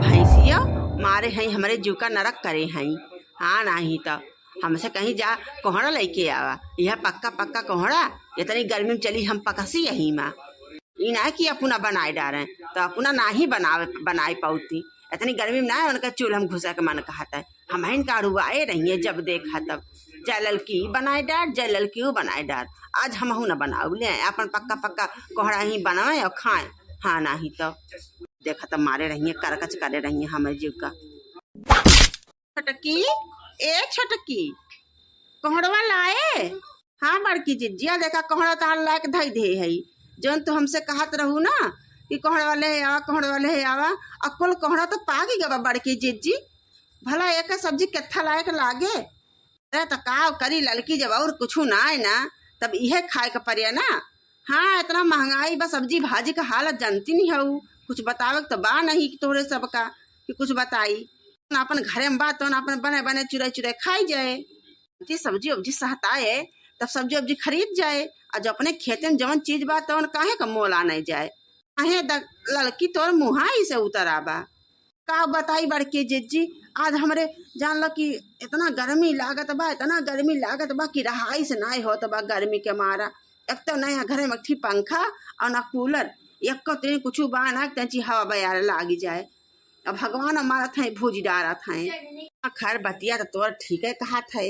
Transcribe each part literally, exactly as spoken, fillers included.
भैंसियो मारे हैं, हमरे जीव का नरक करे हैं। हाँ, नाही तो हमसे कहीं जा कोहड़ा लेके आवा। यह पक्का पक्का कोहड़ा, इतनी गर्मी में चली हम पकसी यही मा। ई ना कि अपना बनाए डारें, तो अपना नाही बनावे, बनाए पाउती। इतनी गर्मी में ना उनका चूल्हा में घुसा के मन कहत है। हम इनका अड़ुआए रहिए, जब देखा तब, जय ललकी बनाए डार, जय ललकी ऊ बनाए डार। आज हमहू न बनाऊ, ले आए अपन पक्का पक्का कोहड़ा ही बनावे और खाए। हाँ, नाही तो देखा तब मारे रहिए, करकच करे रहिए हमारे जीव का। छोटकी, ए छोटकी, कोहड़वा लाए? हाँ बड़की जिज्जी, आ देखा कोहड़ा तहार लायक धई दे है, जौन तू हमसे कहत रहू ना कि कोहड़वा ले आवा, कोहड़वा ले आवा, आ कुल कोहड़ा तो पाक गवा बड़की जिज्जी। भला एक सब्जी केत्था लायक लागे? अरे त का करी ललकी, जब और कुछ ना है ना, तब इहे खाए के पड़े ना। हाँ, इतना महंगाई बा, सब्जी भाजी का हालत जानती नहीं हऊ, कुछ बतावे के तो बा नहीं कि तोहरे सबका कि कुछ बताई। अपन घरे में बा तो अपन बने बने चुराई चुराई खाई जाए। जी सब्जी उब्जी सहताए, तब सब्जी उब्जी खरीद जाए, और जो अपने खेते में जवन चीज बा तवन काहे का मोल आने जाए। काहे द-, ललकी तोर मुहाई से उतर आबा। का बताई बड़की जिज्जी, आज हमरे जान लो कि इतना गर्मी लागत बा, इतना गर्मी लागत बा कि रहाई से नाई होत बा गर्मी के मारा। एक तो नया घरे में एक ठी पंखा और ना कूलर, एको तीन कुछ बा ना, तेंची हवा बयार लागी जाए। अब भगवान मारत है, भूज डारत है। खैर बतिया तो तोर ठीक है कहत है,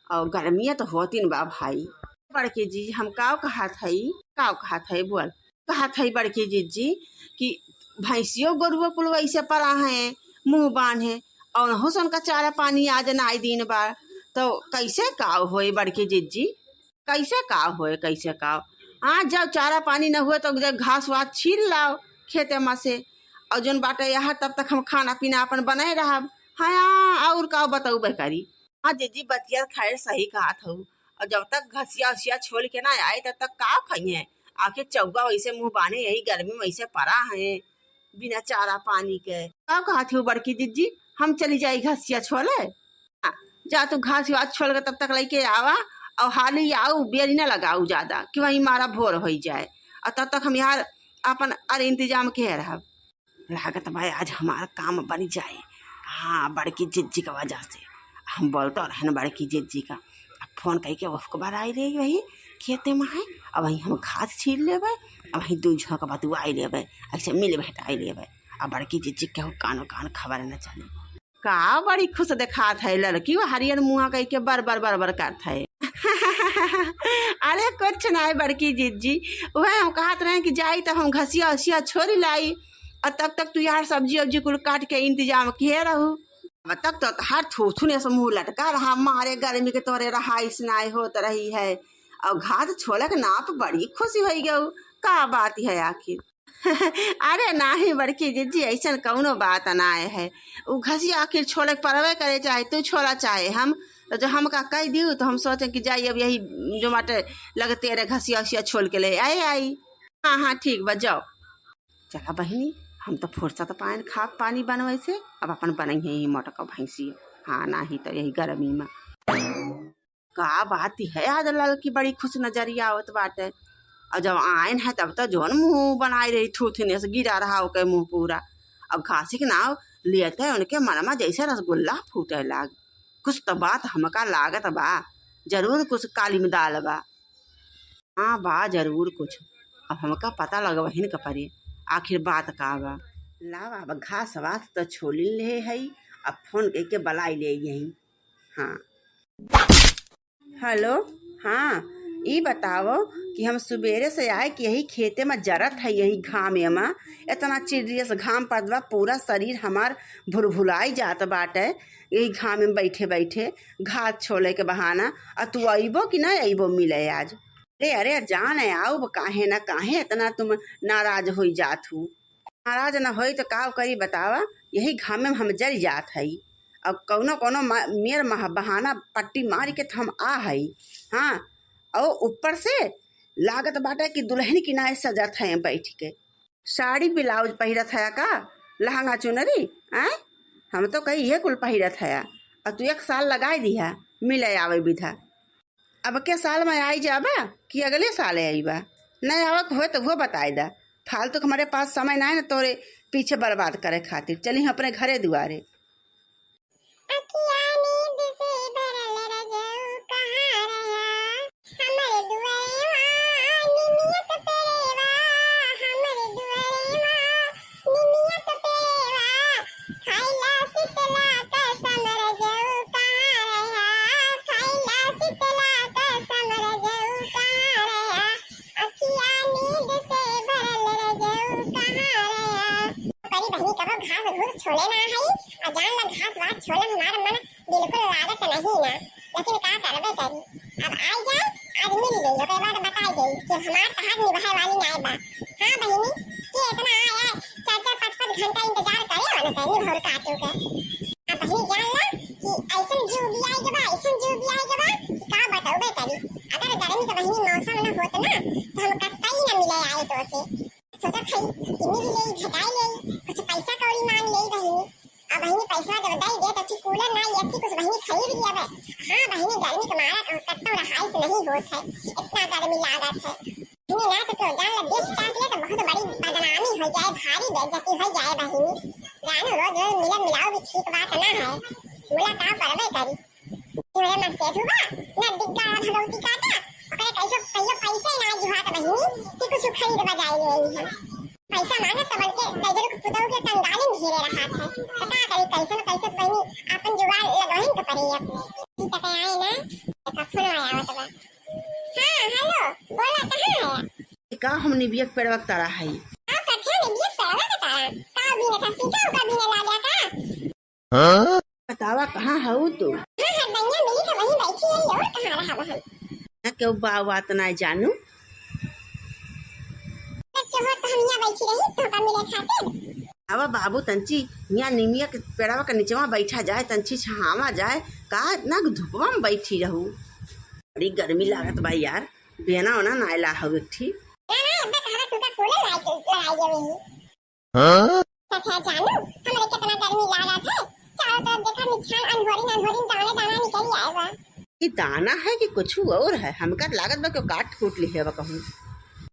और गर्मिया तो होतिन बा भाई। बड़की जी, हम काव कहत हई, काव कहत हई, बोल। कहत हई बड़की जिज्जी कि भैंसियो गोरुओ कुल वैसे पड़ा है, मुंह बांधे, और उनहु से उनका चारा पानी आज नाई दिन बा, तो कैसे काव होए बड़की जिज्जी? कैसे काव होए, कैसे काव? हाँ, जब चारा पानी न हुए तो जब घास वास छील लाओ खेते में से, और जोन बाटे यहाँ तब तक हम खाना पीना अपन बनाए रहब। हाँ, और काव बतौबे करी। हाँ जिज्जी, बतिया खैर सही कहत हऊ। और जब तक घसिया उसिया छोल के ना आए, तब तक का खइहें? आखिर चौवा वैसे मुंह बांधे, यही गर्मी में वैसे पड़ा है, बिना चारा पानी के। का कहत हऊ बड़की जिज्जी, हम चली जाई घसिया छोले? हाँ, जा तू घास वास छोल के तब तक लेके आवा, और हाली आऊ, बेरी ना लगाऊ ज्यादा, कि वहीं मारा भोर होई जाए, और तब तक हम यार अपन अरे इंतजाम के रहब। लागत बा आज हमार काम बन जाए। हाँ, बड़की जिज्जी के वजह से। हम बोलतो रहन बड़की जिज्जी का, अब फोन करके उसको बराई ले वही खेते में है, अब वहीं हम घास छील लेबे, अब वहीं दू झोंक बतुआई लेबे, ऐसे मिल भेटाई लेबे, अब बड़की जिज्जी केहू कानो कान खबर न चले। का बड़ी खुश देखात है लड़की, वो हरियर मुँह कह के बर बर बर बर करत है। अरे कुछ ना है बड़की जिज्जी, वह हम कहत रहे कि जाई तो हम घसिया उसिया छोरी लाई, और तब तक तू यार सब्जी उब्जी कुल काट के इंतजाम किए रहू। अब तक तो हर थूथुने से मुँह लटका रहा, मारे गर्मी के तोरे रहाइश नाय होत रही है, और घास छोले के नाप बड़ी खुशी होई गऊ। का बात है आखिर? अरे नाही बड़की जिज्जी, ऐसन कौनो बात नाय है। उ घसिया आखिर छोले के परवे करे, चाहे तू छोला चाहे हम, तो जो हमका कह दियो तो हम सोचे कि जाई अब यही जो माटे लगते रहे घसिया उसिया छोल के ले आए आई। हाँ हाँ ठीक बा, जाओ। चला बहिनी, हम तो फुर्सत पाएन खा पानी बनवे से, अब अपन बनई है यही मोटका भैंसी। हाँ नाही तो यही गर्मी में। का बात है, आज ललकी बड़ी खुश नजरिया आवत बाटे। और जब आयन है तब तो जौन मुँह बनाए रही, थूथने से गिरा रहा ओके मुँह पूरा। अब घासी के नाव लेते उनके मनमा जैसे रसगुल्ला फूटे लाग। कुछ तो बात हमका लागत बा, जरूर कुछ काली में दाल बा। हाँ बा जरूर कुछ, अब हमका पता लगवहिन के पड़ी आखिर बात का बा। लावा अब घास वास तो छोलिन ले हई, अब फोन करके बलाई ले यही। हाँ। हेलो, हाँ, ई बताओ कि हम सुबेरे से आए कि यही खेते में जरत है, यही घामे में इतना चिर्रियस घाम पड़त बा, पूरा शरीर हमार भुरभुलाई जात बाटे यही घामे में बैठे बैठे, घास छोले के बहाना। आ तू अइबो कि ना अइबो मिले आज? अरे अरे जान, आउब काहे ना, काहे इतना तुम नाराज होई जात हू? नाराज न होई तो का करी बतावा, यही घामे में हम जर जात हई। अब कौनो कौनो मा-, मेर मह-, बहाना पट्टी मार के तो हम आ हई। हाँ, और ऊपर से लागत बाटे कि दुल्हन की नाय सजत है बैठ के। साड़ी ब्लाउज पहिरत है का, लहंगा चुनरी, आय? हम तो कही ये कुल पहिरत है, और तू एक साल लगाई दिहा मिले आवे विधा। अब के साल में आई जाबा कि अगले साल आईबा? नहीं आवक होए तो वो बताए दा। फालतू के हमारे पास समय ना है ना तोरे पीछे बर्बाद करे खातिर। चली अपने घरे दुआरे। अखिया नींद से भरल रजऊ कहाँ रहा? हमर दुआरवा निमिया के पेड़वा, हमर दुआरवा निमिया के पेड़वा, खाइला शीतला कसम रजऊ कहाँ रहा? खाइला शीतला कसम रजऊ कहाँ रहा? अखिया नींद से भरल रजऊ कहाँ रहा? करी बहिनी कबो घास घूस छोले ना हई, आ जान ला घास वास छोले हमार मन बिल्कुल लागत नहीं ना, लेकिन का करबे करी, अब आई जाए, आज मिल गई, ओकरे बाद बताई गई कि हमार तहार निभाए वाली नाय बा। हाँ बहिनी, कि इतना आए, आए, चार चार पाँच पाँच घंटा इंतजार करे वाला कहनी भर काटू के। अब बहिनी जान ला कि ऐसन जीव बियाई के बा, ऐसन जीव बियाई के बा कि का बतौबे करी। अगर गर्मी के बहिनी मौसम न होत ना, तो हम कतई न मिले आए तो से। सोचत हई कि मिल लेई, भेटाई लेई, कुछ पैसा कौड़ी मांग लेई बहिनी। अब बहिनी पैसा जब दई दे तो ठीक कूलर ना एसी कुछ बहिनी खरीद लिया बे। हाँ बहिनी, गर्मी के मारा कतौ रहाई से नहीं होत है, इतना गर्मी लागत है। बहिनी ना तो क्यों जान ले, देश काट ले तो बहुत बड़ी बदनामी हो जाए, भारी बेइज्जती हो जाए बहिनी। जानो रोज रोज मिलन मिलाओ भी ठीक बात ना है, मुलाकात करबे करी। तोरे मत के धुआ, ना डिग्गा और भगवती काटा, ओकरे कैसो कहियो पैसे ना जुहात बहिनी, कि कुछ खरीद बजाए ले आई हम। पैसा मांगे तो बल्कि दजरू के पुतऊ के कंगाली में घेरे रहा था। तो का करी, कैसे न कैसे तो बहिनी अपन जुगाड़ लगवाइन के पड़ी अपने। ई तक आए ना, एक फोन आया आवत बा। हाँ, हेलो, बोला, कहाँ है? का हम निबिया के पेड़वा के तारा हई? आप कथे निबिया के पेड़वा के तारा? का बिने था सीता ओकर बिने ला गया का? हाँ? बतावा, कहाँ हऊ तू? हाँ, हाँ, बनिया मिली तो वहीं बैठी रही, और कहाँ रहब हम? ना केहू बा बात ना जानू। तब के हो तो हम यहाँ बैठी रही, तो का मिले खातिर? आवा बाबू तंची, यहाँ निमिया के पेड़वा के निचवा बैठा जाए, तंची छहावा जाए, का इतना धुपवा में बैठी रहू? बड़ी गर्मी लागत बा यार, बेना ओना ना ला हऊ एक ठी। ना, ना, अब्बे कहा तू का कूलर लाई, लाई गई। हाँ? अच्छा जानू, हमरे कितना गर्मी लागत है, चारों तरफ देखा निछान अनहोरिन अनहोरिन दाने दाना निकल आए बा। ई दाना है कि कुछ और है, हमका लागत बा कि काट कूट लिहे बा कहूँ।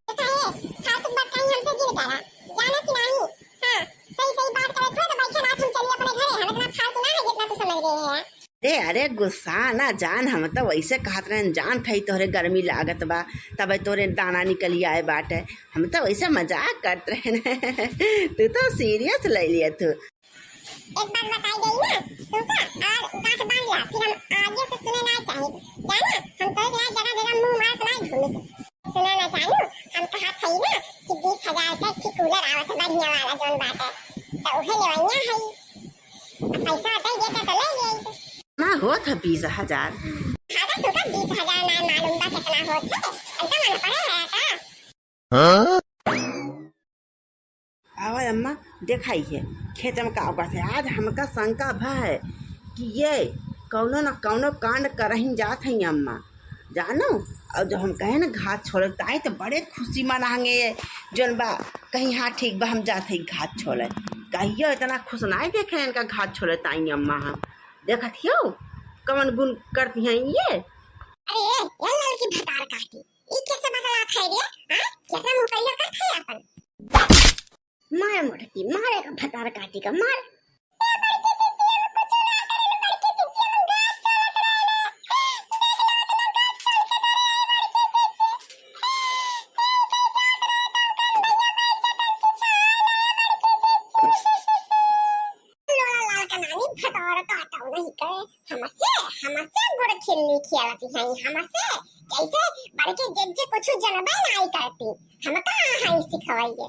देखा है, फालतू बात कहीं हमसे जिन करा, जाना कि नहीं? हाँ, सही सही बात करे थे तो बैठे ना, हम चलिए अपने घरे, हम इतना फालतू ना है जितना तू समझ रहे हैं। अरे, अरे, गुस्सा ना जान, हम तो वैसे कहत रहन, जानत हई तोहरे गर्मी लागत बा, तबे तोहरे दाना निकली आए बाटे, हम तो वैसे मजाक करत रहन। तू तो सीरियस ले लिया तू। एक बात बताई गई ना तुमका, और गांठ बांध ला, फिर हम आगे से सुने ना चाहे, जाना, हम तो इतना जगह जगह मुंह मारत ना घूमे। सुना ना जानू, हम कहत हई ना कि बीस हजार के एक ठे कूलर आवत है बढ़िया वाला जौन बाटे, तो उहे लेवइया हई। अब पैसा दे देता तो ले ले। ना होत है बीस हजार। हाँ तो तुमका बीस हजार ना मालूम बा कितना होत है, एकदम अनपढ़ है का? हाँ? आवा अम्मा, देखाई है खेत में का करत है। आज हमका शंका भा है कि ये कौनो न कौनो कांड करहिन जात है अम्मा, जानो। और जब हम कहे न घास छोड़े ताई तो बड़े खुशी मनाएंगे ये जौन बा, कहीं हाँ ठीक बा हम जात है घास छोड़े। कहियो इतना खुश ना देखे इनका घास छोड़े ताई अम्मा। हम देखत हियो कौन गुण करती हैं ये। अरे ये लड़की भतार काटी, ई कैसे बतलात है रे? हाँ? कैसे मुँह करिया करत है अपन? मार मोटकी, मार एक भतार काटी का, मार। लोला लाल का नानी भतार काटो नहीं कहे, हमसे, हमसे गुड़ खिल्ली खियावती हैं, हमसे। जैसे बड़के जज्जे कुछ जनबे नहीं करती, हम कहाँ हैं सिखवाइए।